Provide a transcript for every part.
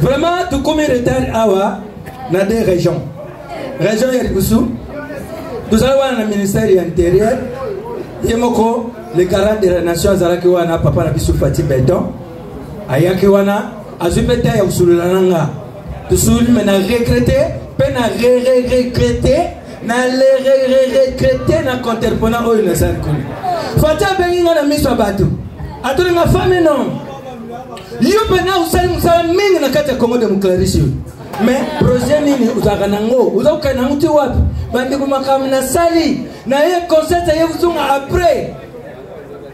Vraiment tokomi retard awa na deux régions. Région ya liboso tozali wana na ministère ya intérieur, ye moko le garant de la nation azalaki wana, papa na biso Fatih Beton ayaki wana, azwi mpe te ya kosolola na nga. Tosoli me na regrete mpe na re-re-regrete na le-re-re-regrete na conterpona oyo nasali kuna. Fatih abengi nga na miso ya bato, atuni nga femme non yo mpena osali mosala mingi na kati ya Congo démocratique oyo, mais projet nini ozalaka nango, oza kokende nango ti wapi? Bandeko, makambo nasali na ye concert aye kozonga après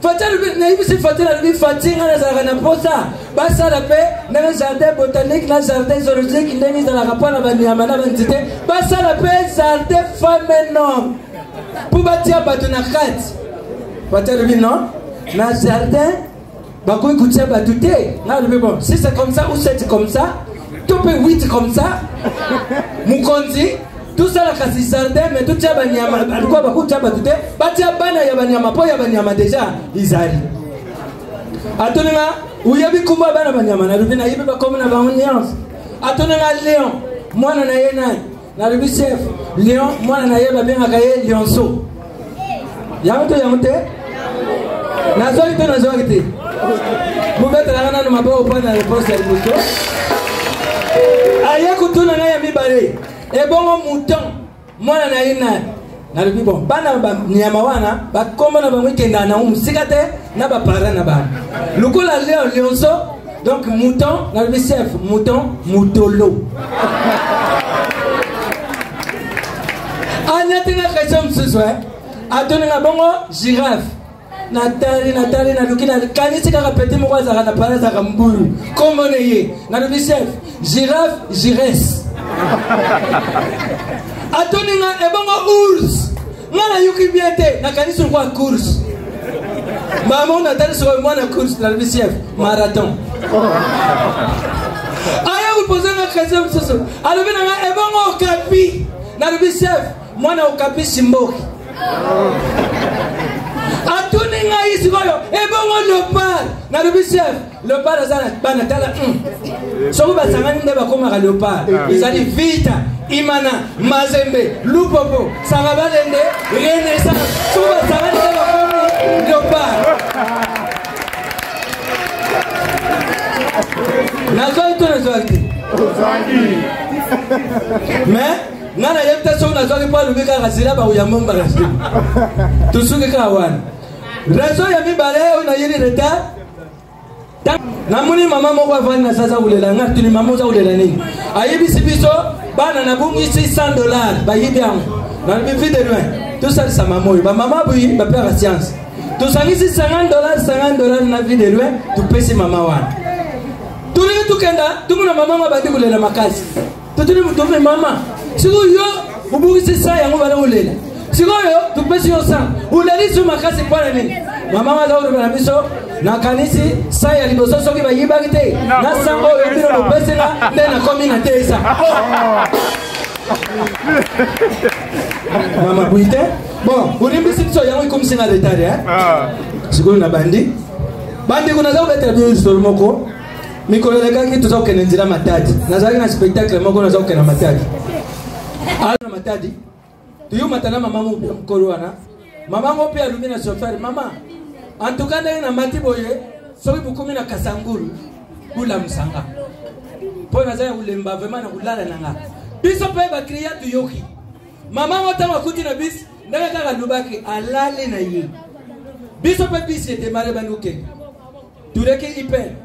Fatih alobi, nayebisi Fatih, alobi Fatih, ngai nazalaka na mposa basala mpe ndenge jardin botanique na jardin zoologique ndenge ezalaka mpo na banyama na banzete, basala mpe jardin femme non mpo batia bato na kati. Fatih alobi non, na jardin bakoki kotia bato te. Ngai alobi bon, si c'est comme ça ou c'est comme ça to mpe 8 comme ça, mokonzi tosala kasi jardin me totia banyama alikuwa bakotia bato te, batia bana ya banyama mpo ya banyama deja ezali. Atoninga oyebi kombo ya bana banyama? Nalobi nayebi bakombo na bango nyonso. Atoninga lion mwana na ye nani? Nalobi chef, lion mwana na ye babengaka ye lionso. Yango to yango te, nazwaki to nazwaki te, bobetelaka nano maboko mpo na réponse ya liboso. Aye kotuna ngai ya mibale, ebongo mouton mwana na ye nani? Nalobi bon, bana banyama wana bakombo na bango ekendaka nango mosika te na baparent na bango, lokola lion lionso, donc mouton. Nalobi chef, mouton mutolo. Anyati nga question mosusu, atuni nga bongo girafe. Natali, natali, naluki, nakanisi kaka peti moko azalaka na pala, azalaka mbulu, kombo na ye. Nalobi chef, girafe gires. Atuni nga ebongo ours. Nga nayoki bien te, nakanisi lokola course. Mama, natali sikoyo mwana course. Nalobi chef, marathon. Aya kopose nga question mosusu, alobi na nga ebongo okapi. Nalobi chef, mwana okapi simboki. Atuni ngai sikoyo ebongo leopard. Nalobi chef, leopard aza na bana, tala, soki basangani nde bakomaka leopard. Ezali Vita, Imana, Mazembe, Lupopo, Sanga Balende, Renaissance, soki basangani nde bakomi leopard. Nazwaki to nazwaki te? Mais nga nayebi te soki nazwaki mpo alobi kaka zela bakoyamba mbala nsima. Tosuki kaka wana. Raison ya mibale oyo nayeli retard, namoni mama moko avandi na sasa kolela. Nga tuni: "Mama, oza kolela nini?" Ayebisi biso: "Bana nabungisi 100 $, bayibi yango." Nalobi: "Vue de loin, tosalisa mama oyo." Bamama boyi bapere science, tosangisi 50 $, 50 $ na Vue de loin, topesi mama wana. Tolingi tukenda, tumona mama ngo abandi kolela makasi. Totuni motomi: "Mama, sikoyo yo obungisi sa yango, bana kolela, sikoyo topesi yo sa, oleli so makasi mpona nini?" Mama aza koloba na biso: "Nakanisi sa ya liboso soki bayibaki te, na sango oyo bino bopesinga nde nakomi na te esa." Mama bui te, bon, olimbisi biso, yango ekomisi nga retard. Sikoyo na bandi, bandeko, naza kobetela bino lisolo moko. Mikolo elekaki, toza kokende nzela Matadi, nazalaki na spectacle moko, naza kokende na Matadi. Na Matadi toyomata na mama moko ya mokolo wana. Mama ngo mpe alobi na chauffeur: "Mama, en tout cas ndenge namati boye, soki bokomi na Kasangulu, bulamusanga mpo naza ya kolemba vraiment na kolala na nga." Biso mpe baklia toyoki mama ngo. Ntango akuti na bisi, ndenge kaka alobaki, alali na ye. Biso mpe bisi edémarrer, bandi kokende, tuleki Ipene,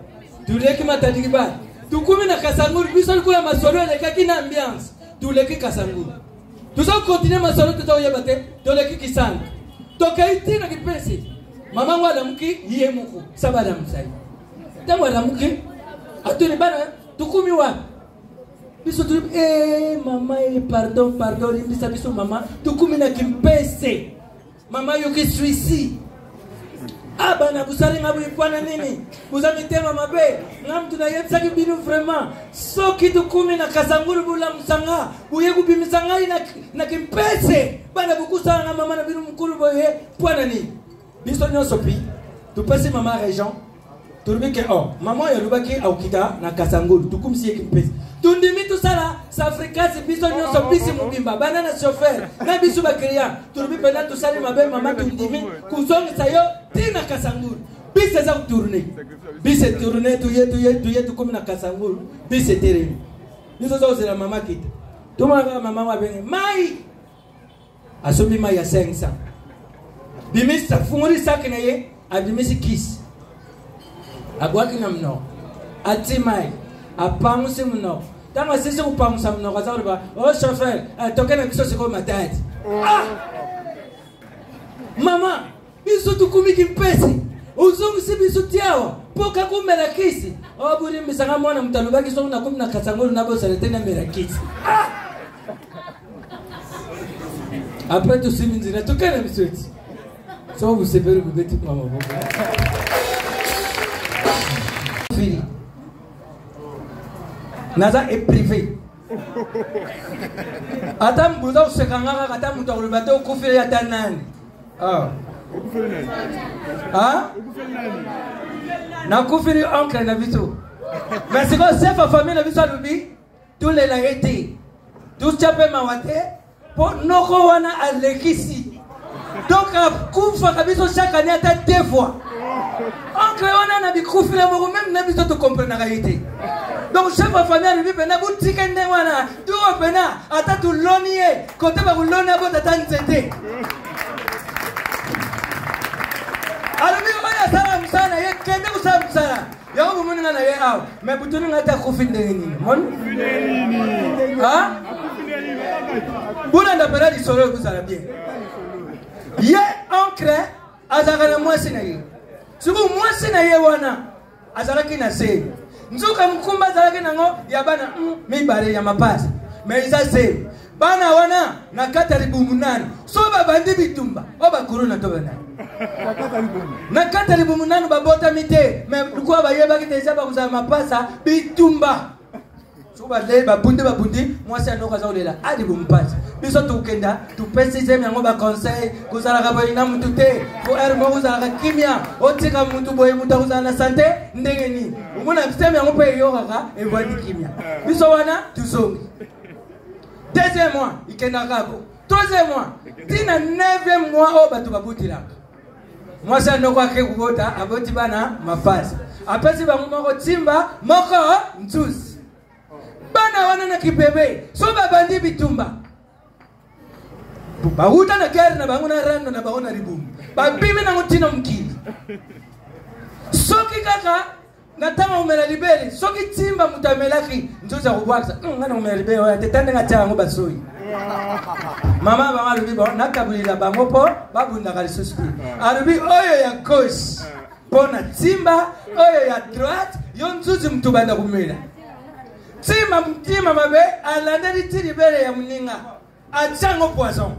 tuleki Matadi Kibala, tukumi na Kasangulu. Biso likola masolo elekaki na ambiance, tuleki Kasangulu, toza continuer masolo, toza koyeba te toleki Kisanga, tokei ntina Kipesi. Mama ngo alamuki ye moko, sa balamusa ye. Ntango alamuki, atuni bana: "Tukumi wapi?" Biso tuli: "Eh, mama e, pardon, pardon, limbisa biso mama, tukumi na Kimpese." Mama yoki swisi: "Ah bana, bosalinga boye mpona nini? Boza mitema mabe. Nga mutu nayebisaki bino vraiment, soki tukumi na Kasangulu bolamusanga, boye kobimisa ngai na Kimpese. Bana, bokusala na mama na bino mokulu boye mpona nini?" Biso nyonso pi topesi mama région. Tolobi ke oh, mama oyo alobaki akokita na Kasangulu, tokumisi ye kimpesi. Tondimi tosala safrikasi biso nyonso bisi mobimba bana na chauffeur na biso ba client. Tolobi mpenza tosali mabe mama, tondimi kozongisa yo ti na Kasangulu. Bisi eza kotourne, bisi etourne, toye toye toye tokomi na Kasangulu, bisi etelemi. Biso toza kozela mama kita. Tomona kaka mama yango abenge mai, asombi mai ya 500 bimisi, afungoli saki na ye, abimisi kisi, abwaki na monoko, ati mai, apangusi monoko. Ntango asilisi kopangusa monoko, aza koloba o oh, chauffeur, eh, toke na biso sikoyo Matadi. Ah! Mama, biso tokumiki mpesi, ozongisi biso tiawa mpo kakomela kisi. Obolimbisaka mwana moto alobaki soki nakomi na Kasangolo nabosana te namela kisi. Ah! Après tosimi nzela, tokei na biso eti soko bosepeli bobeti mwa maboko. Fili naza eprivé, ata boza koseka nga kaka, ata moto akoloba te okufeli ata nani. Ah. Ah? Nakufeli oncle na biso, mais sikoyo chef ya famille na biso alobi tolela ye te, totya mpe mawa te, mpo noko wana alekisi. Donc akufaka biso chaque année ata deux fois. Oncle wana na bikufila moko meme na biso tokomprenaka ye te. Donc chef ya famille alobi mpena botika ndenge wana tuo mpena ata toloni ye kote bakoloni abota ata nzete. Alobi oyo asala mosala na ye, kende kosala mosala yango. Bomoni nga na ye awa, me butuni nga te akufi ndenge nini? Moni bolanda mpena lisolo ekozala bien. Ye oncle azalaka na mwasi na ye. Sikoyo mwasi na ye wana azalaki na zemi. Nzoka mokumba azalaki nango ya bana mibale ya mapasa, me eza zemi. Bana wana na kati ya libumu nanu, so babandi bitumba oyo bakuluna to banani na kati ya libumu nanu babotami te, me lokola bayebaki deja bakozala mapasa, bitumba so balei, babundi babundi, mwasi ya noko aza kolela a libumu mpasi. Biso tokenda topesi zemi yango baconseil: kozalaka boye na mutu te, po ere moko ozalaka kimia, otika mutu boye, mutu akozala na sante ndenge nini? Omona zemi yango mpe eyokaka, evandi kimia. Biso wana tozongi deuxième mois, ikendaka bo troisième mois, ntina neuvième mois oyo bato babutilaka. Mwasi ya noko ake kobota, aboti bana mapasi, apesi bango moko timba, moko nzuzi. Bana wana na kibebe, so babandi bitumba, bawuta na guerre na bango na rando na bango na libumu, babimi nango ntina mokili. Soki kaka na ntango akomela libele, soki timba moto amelaki, nzuzi akobwakisa: "Ngai nakomela libele oyo te." Ta ndenge atia yango basoi, mama bango alobi: "Bon, nakabulila bango mpo babundaka lisusu te." Alobi oyo ya gauche mpo na timba, oyo ya droite yo nzuzi moto banda komela ntima. Mtima mabe alandeli ti libele ya moninga, atia yango poison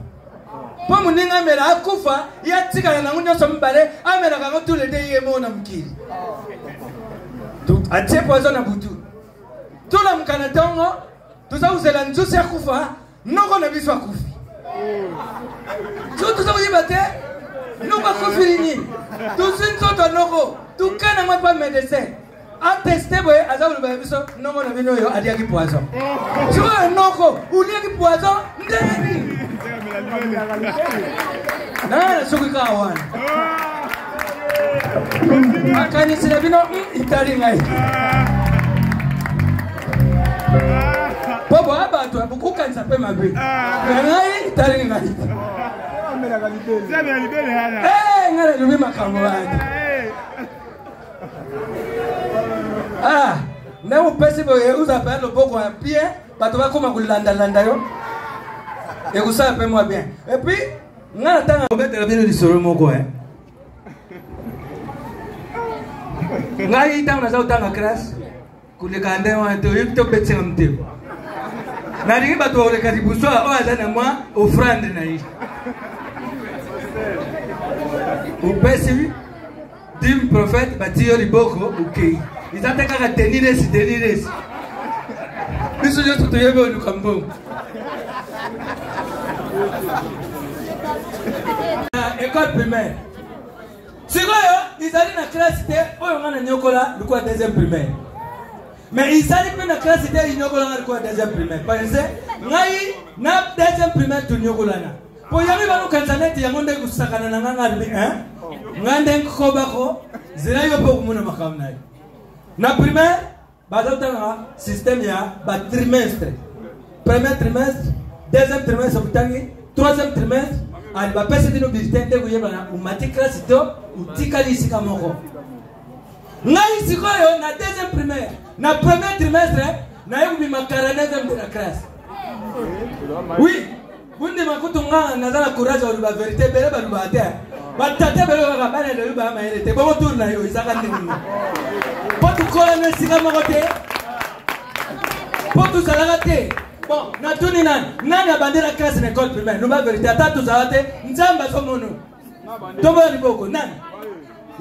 mpo moninga amela akufa, ye atikala nango nyonso mibale, amelaka yango tous les deux ye moko na mokili. Atie poison na butu, tolamuka na ntongo, toza kozela nzusi akufa, noko na biso akufi. So toza koyeba te noko akufili nini. Tozwi nzoto ya noko, tokana yango epa médecin, ateste boye, aza koloba ya biso: "Noko na bino oyo aliaki poison." Sikoyo noko oliaki poison ndenge nini? Nanga na soki kaka wana makanisi na bino itali ngai, mpo boya bato bokokanisa mpe mabe na ngai, itali ngai. Ngai nalobi makambo wana. Ah, ndenge opesi boye, ozala mpenza loboko ya bien, bato bakóma kolandalanda yo, ekosala mpe mwa bien. Et puis ngai na ntango kobetela bino lisolo moko, ngai ntango naza kotanga classe, koleka ndenge wana te, oyebi tobetisaka motema. Nalingi bato bakoleka liboso oyo aza na mwa offrande na ye, opesi dime prophète, batie yo liboko, okei. Eza te kaka teniresi teniresi, biso nyonso toyebi oluka mbongo. École primaire sikoyo. Ezali na classe te oyo nga nanyokola lokola deuxième primaire, mais ezali mpe na classe te inyokola nga lokola deuxième primaire, parce que ngai na deuxième primaire tonyokolana po yango ebanokanisa neti yango nde kosakana na nga. Nga alobi nga nde nkobako zela yo mpe okomona makambo na yo. Na primaire bazotangaka système ya batrimestre: premier trimestre, deuxième trimestre, otangi troisième trimestre, ali bapesi bino bulletin nde koyebana omati classe to otikali esika moko. Ngai sikoyo na deuxième primaire, na premier trimestre naye kobima 49e de la classe. Oui, bundima kutu nga naza na courage ya koloba vérité. Ebele balobaka te, batata ebele kaka bana lelo baya mayele te. Bongo tour na yo ezaka ndenge nini? Mpo tokolana esika moko te, mpo tozalaka te. Bon, natuni nani nani abandela classe na école primaire? Loba vérité, ata tozala te, Nzambe azomono. Tombola liboko, nani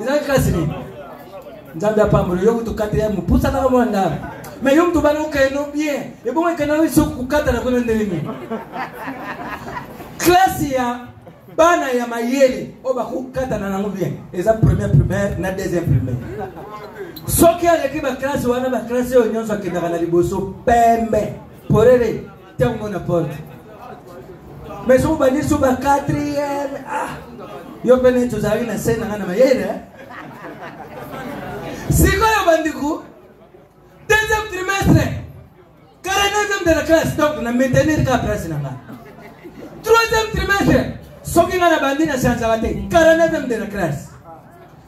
ezalaki classe nini? Nzambe apambola yo. Kutu kati mopusanaka mwa ndambo, mais yo mutu bana okende bien, ebongo ekenda biso kokatana kuna ndenge nini? Classe ya bana ya mayele oyo bakokatana nango bien eza première primaire na deuxième primaire. Soki aleki baclasse wana, baclasse oyo nyonso akendaka na liboso pembe porere te komona porte. Mais soki obandi so ba quatrième, ah, yo mpe neti ozalaki na se na ngai na mayele. Sikoyo bandiku, deuxième trimestre, 49e de la classe, donc na maintenir kaka place na ngai. Troisième trimestre, soki ngai na bandi na changeaka te, 49e de la classe.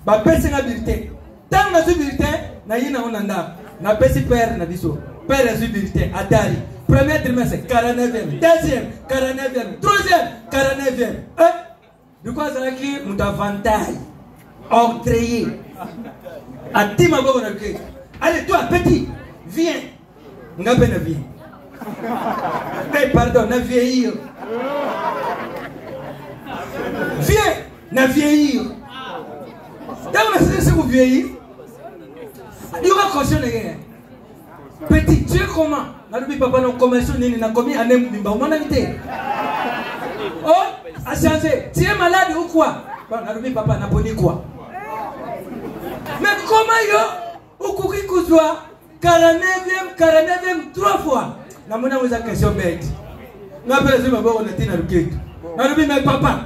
Bapesi nga bulletin. Ntango nazwi bulletin, nayi nango na ndako, napesi père na biso. Père azwi bulletin, atali: premier trimestre 49e, deuxième 49e, troisième 49e. Eh, du coup azalaki moto avantage orgueilleux, ati maboko na luketu: "Allez toi petit, viens." Nga mpe na viens. Hey, pardon, na vieillir. Viens na vieillir. Ntango nasilisi kovieillir, yoka conscient na ye: "Petit, tu es comment?" Nalobi: "Papa, na commerce nini? Nakomi ane mobimba, omonani te." Oh, a changé: "Tu es malade ou quoi?" Bon, nalobi: "Papa, naponi quoi? Mais comment yo okoki kozwa 49e, 49e trois fois?" Namoni yango eza question bête. Nga mpe nazwi maboko na ntina luketu, nalobi: "Mais papa,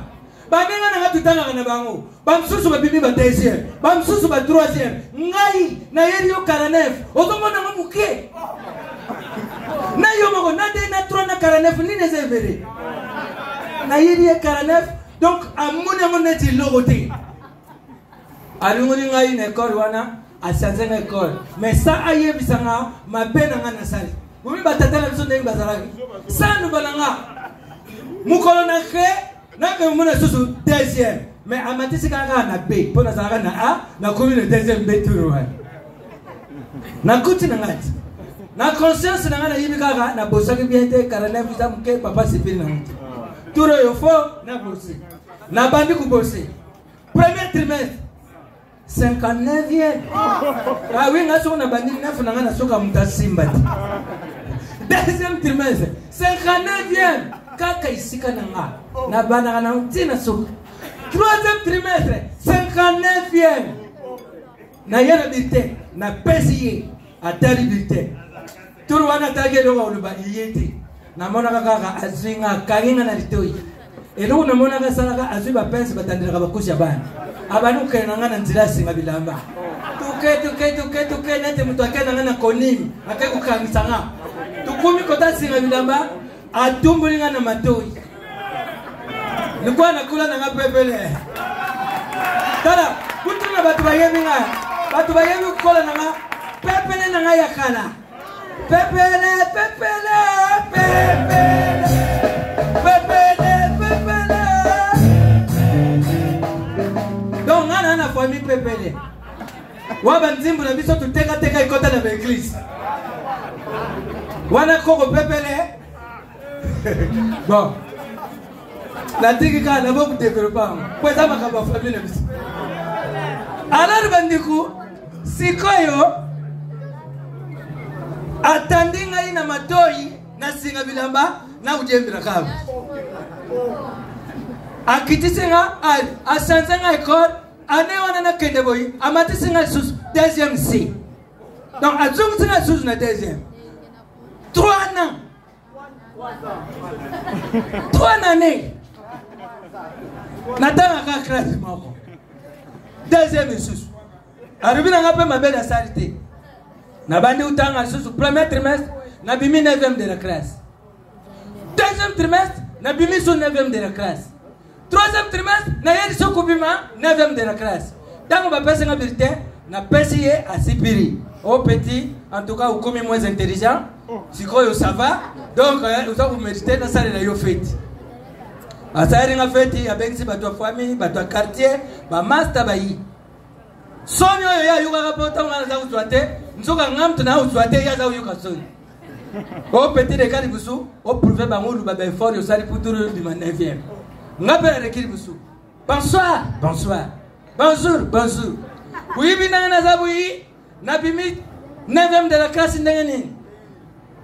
bandenge na nga totangaka na bango, bamosusu babimi ba deuxième, bamosusu ba troisième. Ngai nayeli yo 49, ozomona yango moke na yo moko na 2 na 3 na 49, nini eza ebele?" Nayeli ye 49, donc amoni yango neti eloko te. Alongoli ngai na ekole wana, asanze nga ekole, mais sa ayebisa nga mabe na nga nasali. Bomi batata na biso ndenge bazalaki, sanduba na nga mokolo na ke nake omona susu deuxième, mais amatisi kaka na B, mpo nazalaka na A, nakomi na deuxième B. Tour wana nakuti na ngai ti na conscience na ngai nayibi kaka, nabosaki bien te, 49 eza moke, papa sepeli na moto. Tour oyo fo nabosi, nabandi kobosi: premier trimestre 59e. Ah oui, nga soko nabandi 9 na ngai nasoka moto asimba te. Deuxième trimestre 59e, kaka esika na nga nabandaka na ntina suka. Troisième trimestre 59e. Naye na bulletin, napesi ye, atali bulletin. Tour wana atalaki eloko koloba iye te. Namonaka kaka azwi nga, akangi nga na litoi. Eloko namonaka asalaka, azwi bapense batandelaka bakusi ya bana, abandi kokende na nga na nzela asinga bilamba, tuke tuke tuke tuke, nete moto akende na nga na konimi, ake kokangisa nga. Tukumi kota asinga bilamba, atumboli nga na matoi likuwa nakula na nga pepele. Tala kutuna bato bayebi nga, bato bayebi kokola na nga pepele na nga ya kala, pepele pepele pepele pepele pepele. Donc nga na famille pepele wa banzimbu na biso totekateka ekota na baeglise wana koko pepele. Bon, natiki kaka na bokodevelope yango mpo eza makambo ya famille na biso. Alors bandeko, sikoyo atandi ngai na matoi, nasinga bilamba, nakodiembela kaka. Akitisi nga, asanze nga ekole. Année wana nakende boye, amatisi nga lisusu deuxième C. Donc azongisi nga lisusu na deuxième. 3 ans. 3 années. Natangaka classe moko. Deuxième lisusu. Alobi na nga mpe mabe nasali te. Nabandi kotanga lisusu premier trimestre, nabimi 9e de la classe. Deuxième trimestre, nabimi so 9e de la classe. Troisième trimestre, nayeli so kobima 9e de la classe. Ntango bapesi nga bulletin, napesi ye asipiri. Oh petit, en tout cas okomi moins intelligent. Sikoyo ça va. Donc oza komérite nasalela yo feti. Asaleli nga feti, abengisi bato ya famille, bato ya quartier, bamasta bayi. Soni oyo ye ayokaka mpo ntango nga naza kozwa te, nzoka nga moto na kozwa te, ye aza koyoka soni. O petit leka liboso, o prouve bango oluba ba effort osali mpo turu obima 9e. Nga mpe naleki liboso. Bonsoir, bonsoir. Bonjour, bonjour. Boyebi ndenge naza boyi, nabimi 9e de la classe ndenge nini?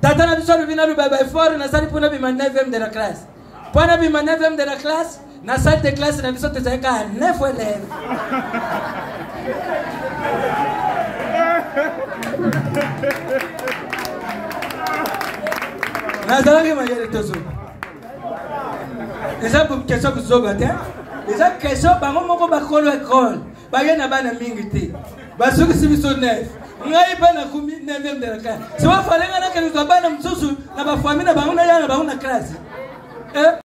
Tata na biso alobi naluba ba effort nasali mpo nabima 9e de la classe. Mpo nabima 9e de la classe, na salle de classe na biso tozalaki kaka 9 élèves. Nazalaki mayele tozoba. Eza question kozoba te. Eza question bango moko bakolo ekole. Baye na bana mingi te. Basukisi biso 9. Ngai mpe nakomi 9e de la classe. Soki fale ngai nakende kozwa bana mosusu na bafamille na bango naya na bango na classe. Eh?